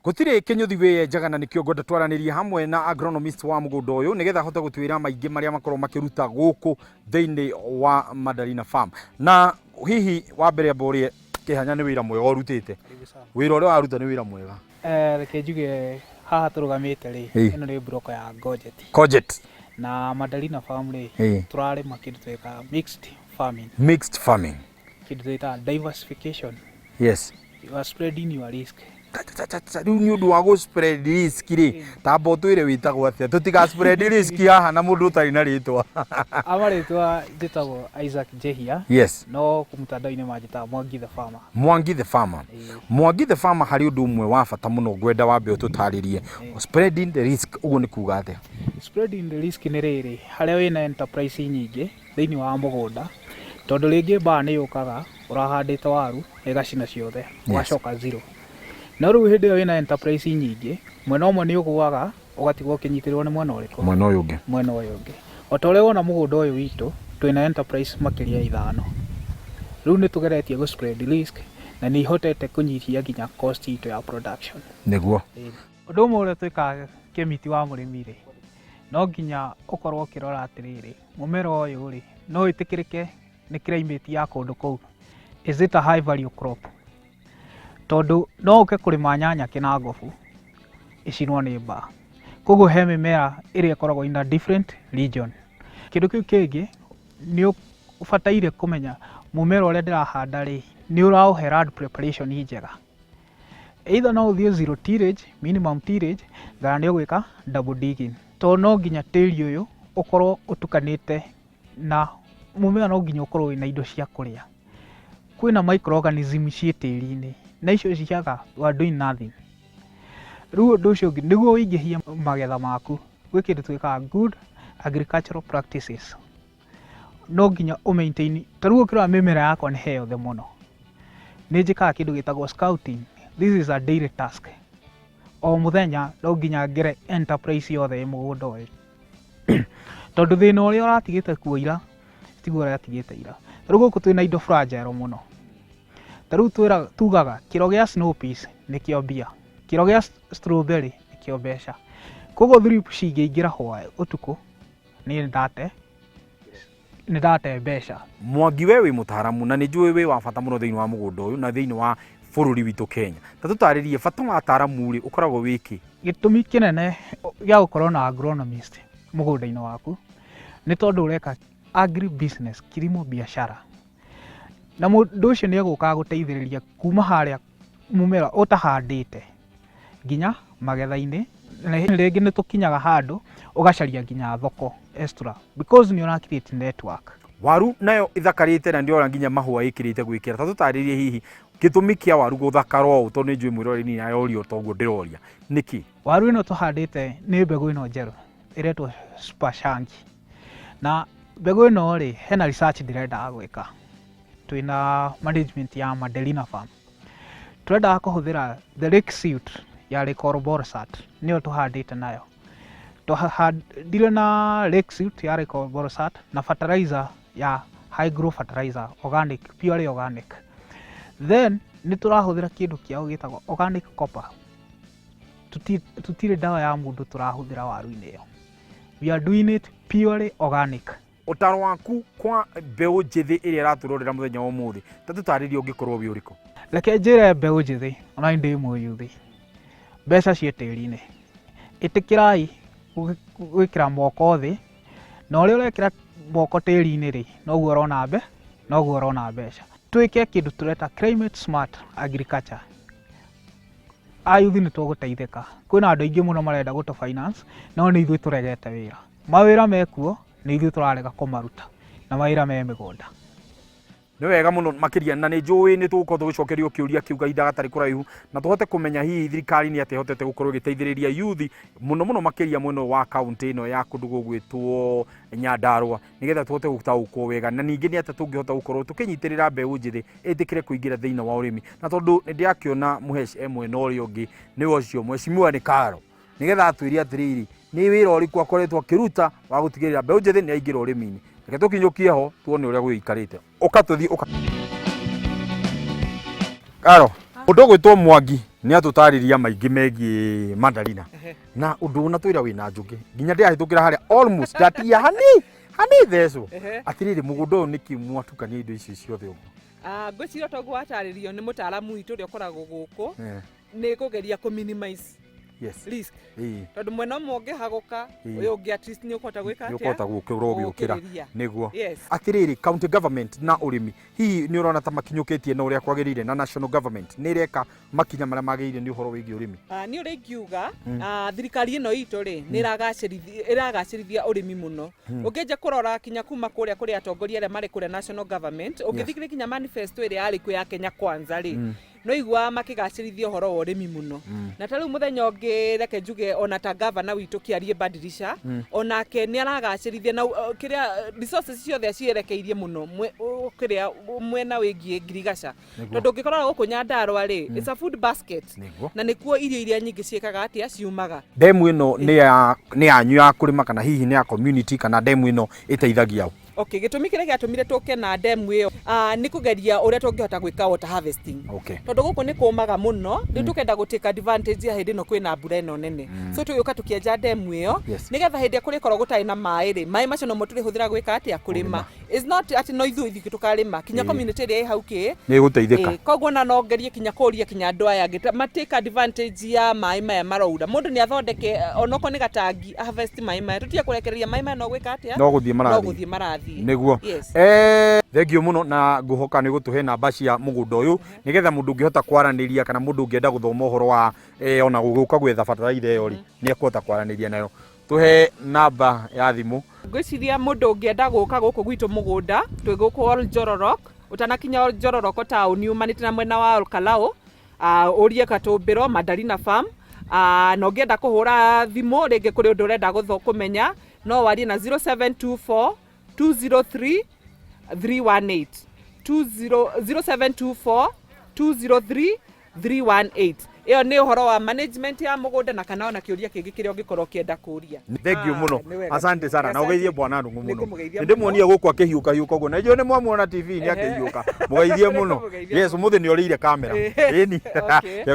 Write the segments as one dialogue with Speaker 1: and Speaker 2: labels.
Speaker 1: Gũtirĩ kĩnyũthi wĩyenjaga na nĩkĩo ngwenda twaranĩrie hamwe na agronomist wa mũgũnda ũyũ nĩgetha ahote gũtwĩra maingĩ marĩa makorwo makĩruta gũkũ thĩinĩ wa Mandarina Farm. Na hihi wa mbere amba ũrĩe kĩhanya nĩ wĩra mwega ũrutĩte. Wĩra ũrĩa waruta nĩ wĩra mwega.
Speaker 2: Eh, reke njuge haha tũrũgamĩte rĩ,
Speaker 1: Ĩĩ.
Speaker 2: ĩno nĩ mburoko ya Gojeti
Speaker 1: Courgette.
Speaker 2: na Mandarina Farm rĩ,
Speaker 1: Ĩĩ.
Speaker 2: tũrarĩma kĩndũ twĩtaga mixed farming,
Speaker 1: Mixed farming.
Speaker 2: kĩndũ twĩtaga diversification.
Speaker 1: Yes.
Speaker 2: You are spreading your risk.
Speaker 1: Rĩu nĩ ũndũ wa gũ spread risk rĩ, tamba ũtwĩre wĩtagwo atĩa. Tũtiga spread risk haha na mũndũ ũtarĩ na rĩtwa.
Speaker 2: Ama rĩtwa njĩtagwo Isaac Njehia. No mtandao-inĩ manjĩtaga Mwangi the Farmer.
Speaker 1: Mwangi the Farmer.
Speaker 2: Ĩĩ.
Speaker 1: Mwangi the Farmer, harĩ ũndũ ũmwe wa bata mũno ngwenda wambe ũtũtarĩrie. Spreading the risk ũguo nĩ kuga atĩa?
Speaker 2: Spreading the risk nĩ rĩrĩ, harĩa wĩna enterprise nyingĩ thĩinĩ wa mũgũnda, tondũ rĩngĩ mbaa nĩ yũkaga ũrahandĩte waru ĩgacina ciothe, ũgacoka zero. No rĩu hĩndĩ ĩyo wĩna enterprise nyingĩ, mwena ũmwe nĩ ũgũaga ũgatigwo ũkĩnyitĩrĩrwo nĩ mwena ũrĩkũ?
Speaker 1: Mwena ũyũ ũngĩ.
Speaker 2: Mwena ũyũ ũngĩ. O ta ũrĩa wona mũgũnda ũyũ witũ, twĩna enterprise makĩria ya ithano. Rĩu nĩ tũgeretie gũ spread risk na nĩ ihotete kũnyihia nginya cost itũ ya production.
Speaker 1: Nĩguo.
Speaker 2: Ũndũ ũmwe ũrĩa twĩkaga kĩmiti wa mũrĩmi rĩ, no nginya ũkorwo ũkĩrora atĩrĩrĩ, mũmera ũyũ rĩ, no wĩtĩkĩrĩke nĩ climate ya kũndũ kũu? Is it a high value crop? Tondũ no ũke kũrĩma nyanya Kĩnangobu ĩcinwo nĩ mbaa. Koguo he mĩmera ĩrĩa ĩkoragwo in a different region. Kĩndũ kĩu kĩngĩ nĩ ũbataire kũmenya mũmera ũrĩa ndĩrahanda rĩ, nĩ ũraũhe land preparation njega. Either no ũthiĩ zero tillage, minimum tillage, kana nĩ ũgwĩka double digging. Tondũ no nginya tĩri ũyũ ũkorwo ũtukanĩte na mũmera, no nginya ũkorwo wĩna indo cia kũrĩa. Kwĩna microorganism ciĩ tĩri-inĩ na icio ciaga, you are doing nothing. Rĩu ũndũ ũcio ũngĩ, nĩguo ũingĩhie magetha maku, gwĩ kĩndũ twĩkaga good agricultural practices. No nginya ũ maintain, ta rĩu ũkĩrora mĩmera yakwa nĩ healthy mũno. Nĩ njĩkaga kĩndũ gĩtagwo scouting. This is a daily task. O mũthenya no nginya ngere enterprise yothe ĩ mũgũnda ũyũ. Tondũ thĩna ũrĩa ũratigĩte kuo ira, tiguo ũratigĩte ira. Ta rĩu gũkũ twĩna indo fragile mũno. Ta rĩu tugaga kĩro gĩa snow peas nĩkĩo mbia, kĩro gĩa strawberry nĩkĩo mbeca. Koguo thrips cingĩingĩra hwaĩ ũtukũ, niĩ nĩ ndate mbeca.
Speaker 1: Mwangi, we wĩ mũtaaramu na nĩ njũĩ wĩ wa bata mũno thĩinĩ wa mũgũnda ũyũ na thĩinĩ wa bũrũri witũ Kenya. Ta tũtarĩrie bata wa ataaramu rĩ, ũkoragwo wĩ kĩ?
Speaker 2: Gĩtũmi kĩnene gĩa gũkorwo na agronomist mũgũnda-inĩ waku nĩ tondũ ũreka agri business, kilimo biashara, na mũndũ ũcio nĩ egũka gũteithĩrĩria kuma harĩa mũmera ũtahandĩte nginya magetha-inĩ. Na rĩngĩ nĩ tũkinyaga handũ ũgacaria nginya thoko extra because nĩ ũra create network.
Speaker 1: Waru nayo ithakarĩte na ndĩrona nginya mahũa ĩkĩrĩte gwĩkĩra. Ta tũtarĩrie hihi gĩtũmi kĩa waru gũthakara ũũ, tondũ nĩ njũĩ mwĩroreri nĩ aroria toguo ndĩroria. Nĩkĩ?
Speaker 2: Waru ĩno tũhandĩte nĩ mbegũ ĩno njerũ ĩretwo Super Shangi, na mbegũ ĩno rĩ, hena research ndĩrendaga gwĩka twĩna management ya Madelina Farm. Tũrendaga kũhũthĩra the lake silt ya Lake Olbolosat, nĩyo tũhandĩte nayo. Tũhandire na lake silt ya Lake Olbolosat na fertilizer ya high grow fertilizer, organic, purely organic. Then nĩ tũrahũthĩra kĩndũ kĩao gĩtagwo organic copper. Tũtirĩ ndawa ya mũndũ tũrahũthĩra waru-inĩ ĩyo. We are doing it purely organic.
Speaker 1: Ũtaro waku kwa mbeũ njĩthĩ ĩrĩa ĩratũrorera mũthenya wa ũmũthĩ, ta tũtarĩrie ũngĩkorwo wĩ ũrĩkũ?
Speaker 2: Reke njĩre mbeũ njĩthĩ, ona niĩ ndĩ mũyuthi, mbeca ciĩ tĩri-inĩ. Ĩtĩkĩrai gwĩkĩra moko thĩ, na ũrĩa ũrekĩra moko tĩri-inĩ rĩ, noguo ũrona mbeca. Twĩke kĩndũ tũreta climate smart agriculture. Ayuthi nĩ tũgũteithĩka. Kwĩna andũ aingĩ mũno marenda gũtũ finance, no nĩ ithuĩ tũregete wĩra. Mawĩra mekuo, nĩ ithuĩ tũrarega kũmaruta, na mawĩra me mĩgũnda.
Speaker 1: Nĩ wega mũno makĩria, na nĩ njũĩ nĩ tũgũkorwo tũgĩcokerio kĩũria kĩu kahinda gatarĩ kũraihu na tũhote kũmenya hihi thirikari nĩ atĩa ĩhotete gũkorwo ĩgĩteithĩrĩria yuthi mũno mũno makĩria mwena wa kaunti ĩno ya kũndũ gũgwĩtwo Nyandarũa, nĩgetha tũhote gũtaũkwo wega, na ningĩ nĩ atĩa tũngĩhota gũkorwo tũkĩnyitĩrĩra mbeũ njĩthĩ ĩtĩkĩre kũingĩra thĩinĩ wa ũrĩmi. Na tondũ nĩ ndĩrakĩona mũhesh e mwena ũrĩa ũngĩ, nĩwe ũcio mheshimiwa nĩ Karo, nĩgetha atwĩre atĩrĩrĩ, nĩ wĩra ũrĩkũ akoretwo akĩruta wa gũtigĩrĩra mbeũ njĩthĩ nĩ yaingĩra ũrĩmi-inĩ. Reke tũkinyũkie ho tuone ũrĩa gũgĩikarĩte. Ũka tũthiĩ, ũka Karo. Mũndũ ũgwĩtwo Mwangi nĩ atũtarĩria maingĩ megiĩ mandarina na ũndũ ũna twĩra wĩna njũkĩ nginya ndĩrahĩtũkĩra harĩa almost ndatia hani hani thecwo. Atĩrĩrĩ, mũgũnda ũyũ nĩkĩ mwatukania indo ici ciothe ũguo?
Speaker 3: Ngwĩciria toguo watarĩrio nĩ mũtaaramu witũ ũrĩa ũkoragwo gũkũ, nĩ kũgeria kũ minimize risk, tondũ mwena ũmwe ũngĩhagũka, ũyũ ũngĩ at least nĩ ũkũhota gwĩka
Speaker 1: nĩ
Speaker 3: atĩa?
Speaker 1: Ũkũhota gũkĩra ũgĩũkĩra.
Speaker 3: Gũũkĩrĩria.
Speaker 1: Nĩguo.
Speaker 3: Yes.
Speaker 1: Atĩrĩrĩ, county government na ũrĩmi hihi nĩ ũrona ta makinyũkĩtie na ũrĩa kwagĩrĩire, na national government nĩ ĩreka makinya marĩa magĩrĩire nĩ ũhoro wĩgiĩ ũrĩmi?
Speaker 3: Niĩ ũrĩa ingiuga, thirikari ĩno itũ rĩ, nĩ ĩragacĩrithia ũrĩmi mũno. Ũngĩnja kũrora kinya kuma kũrĩa kũrĩ atongoria arĩa marĩ kũrĩa national government, ũngĩthikĩrĩria kinya manifesto ĩrĩa yarĩ kuo ya Kenya Kwanza rĩ, no iguaga makĩgacĩrithia ũhoro wa ũrĩmi mũno. Na ta rĩu mũthenya ũngĩ, reke njuge ona ta gavana witũ Kĩarie Badilisha, onake nĩ aragacĩrithia na kĩrĩa resources ciothe acierekeirie mũno kĩrĩa mwena wĩgiĩ ngirigaca, tondũ ũngĩkorora gũkũ Nyandarua rĩ, it's a food basket, na nĩkuo irio iria nyingĩ ciĩkaga atĩa, ciumaga.
Speaker 1: Ndemu ĩno nĩ yanyu ya kũrĩma, kana hihi nĩ ya community, kana ndemu ĩno ĩteithagia ũ?
Speaker 3: Okay, gĩtũmi kĩrĩa gĩatũmire tũke na ndemu ĩyo nĩ kũgeria ũrĩa tũngĩhota gwĩka water harvesting, tondũ gũkũ nĩ kũmaga mũno. Rĩu tũkenda gũ take advantage ya hĩndĩ ĩno kwĩna mbura ĩno nene, so tũgĩũka tũkĩenja ndemu ĩyo nĩgetha hĩndĩ ĩrĩa kũrĩkorwo gũtarĩ na maĩ rĩ, maĩ macio nomo tũrĩhũthĩra gwĩka atĩa? Kũrĩma. It's not atĩ no ithuĩ ithuĩ tũkarĩma, kinya community ĩrĩa ĩ hau kĩ
Speaker 1: Nĩ ĩgũteithĩka.
Speaker 3: Koguo na no ngerie kinya kũria kinya andũ aya angĩ ma take advantage ya maĩ maya maraura. Mũndũ nĩ athondeke onokorwo nĩ gatangi, harvest maĩ maya, tũtige kũrekereria maĩ maya no gwĩka atĩa?
Speaker 1: No gũthiĩ
Speaker 3: no
Speaker 1: marathiĩ.
Speaker 3: Gũthiĩ marathiĩ.
Speaker 1: Nĩguo.
Speaker 3: Yes.
Speaker 1: Thengiũ mũno, na ngũhoka nĩ gũtũhe namba cia mũgũnda ũyũ nĩgetha mũndũ ũngĩhota kwaranĩria kana mũndũ ũngĩenda gũthoma ũhoro wa ona gũgũka gwetha bataraitha ĩyo rĩ, nĩ ekũhota kwaranĩria nayo. Tũhe namba ya thimũ.
Speaker 3: Ngwĩciria mũndũ ũngĩenda gũka gũkũ gwitũ mũgũnda, twĩ gũkũ Ol Njororok, ũtanakinya Ol Njororoko taũni, umanĩte na mwena wa Ol Kalou, ũrie Katũmbĩro Mandarina Farm. Na ũngĩenda kũhũra thimũ rĩngĩ kũrĩ ũndũ ũrenda kũmenya, no warie na 0724 203 318, 20 0724 203 318. Ĩyo nĩ ũhoro wa management ya mũgũnda na kana ona kĩũria kĩngĩ kĩrĩa ũngĩkorwo ũkĩenda kũria.
Speaker 1: Thengiũ mũno.
Speaker 3: Nĩ wega.
Speaker 1: Asante sana, na
Speaker 3: Asante.
Speaker 1: ũgeithie bwana Ndung'u mũno.
Speaker 3: Nĩngũmũgeithia
Speaker 1: Nĩ ndĩmuonie gũkũ akĩhiũka hiũka ũguo, na inyuĩ nĩ mwamuona TV nĩ akĩhiũka. Mũgeithie mũno.
Speaker 3: Nĩngũmũgeithia.
Speaker 1: Yes, ũmũthĩ nĩ ũrĩire kamera. Ĩni.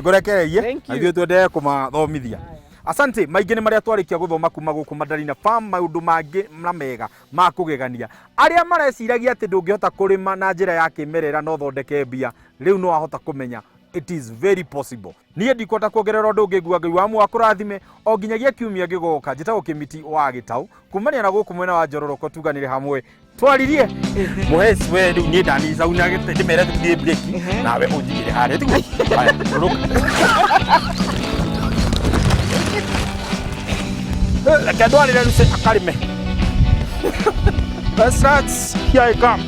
Speaker 1: Ngũrekereirie.
Speaker 3: Thank
Speaker 1: Na
Speaker 3: you.
Speaker 1: ithuĩ twendelee kũmathomithia. Asante. Maingĩ nĩ marĩa twarĩkia gũthoma kuma gũkũ Mandarina Farm, maũndũ mangĩ na mega ma kũgegania. Arĩa mareciragia atĩ ndũngĩhota kũrĩma na njĩra ya kĩmerera no thondeke mbia, rĩu no wahota kũmenya it is very possible. Niĩ ndikwenda kuongerera ũndũ ũngĩ, ngua Ngai wa muoyo akũrathime o nginyagia kiumia gĩgoka. Njĩtagwo Kĩmiti wa Gĩtaũ kumania na gũkũ mwena wa Njororoko. Tuganĩre hamwe, twaririe mũheci we. Rĩu niĩ ndanicauna ndĩmere tũthiĩ break, nawe ũnjigĩre harĩa tiguo. Haya, rũrũka. Reke ndwarĩre Lucy akarĩme. Let's start. Here I come.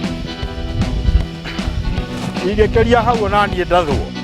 Speaker 1: Ingĩkĩria hau ona niĩ ndathwo.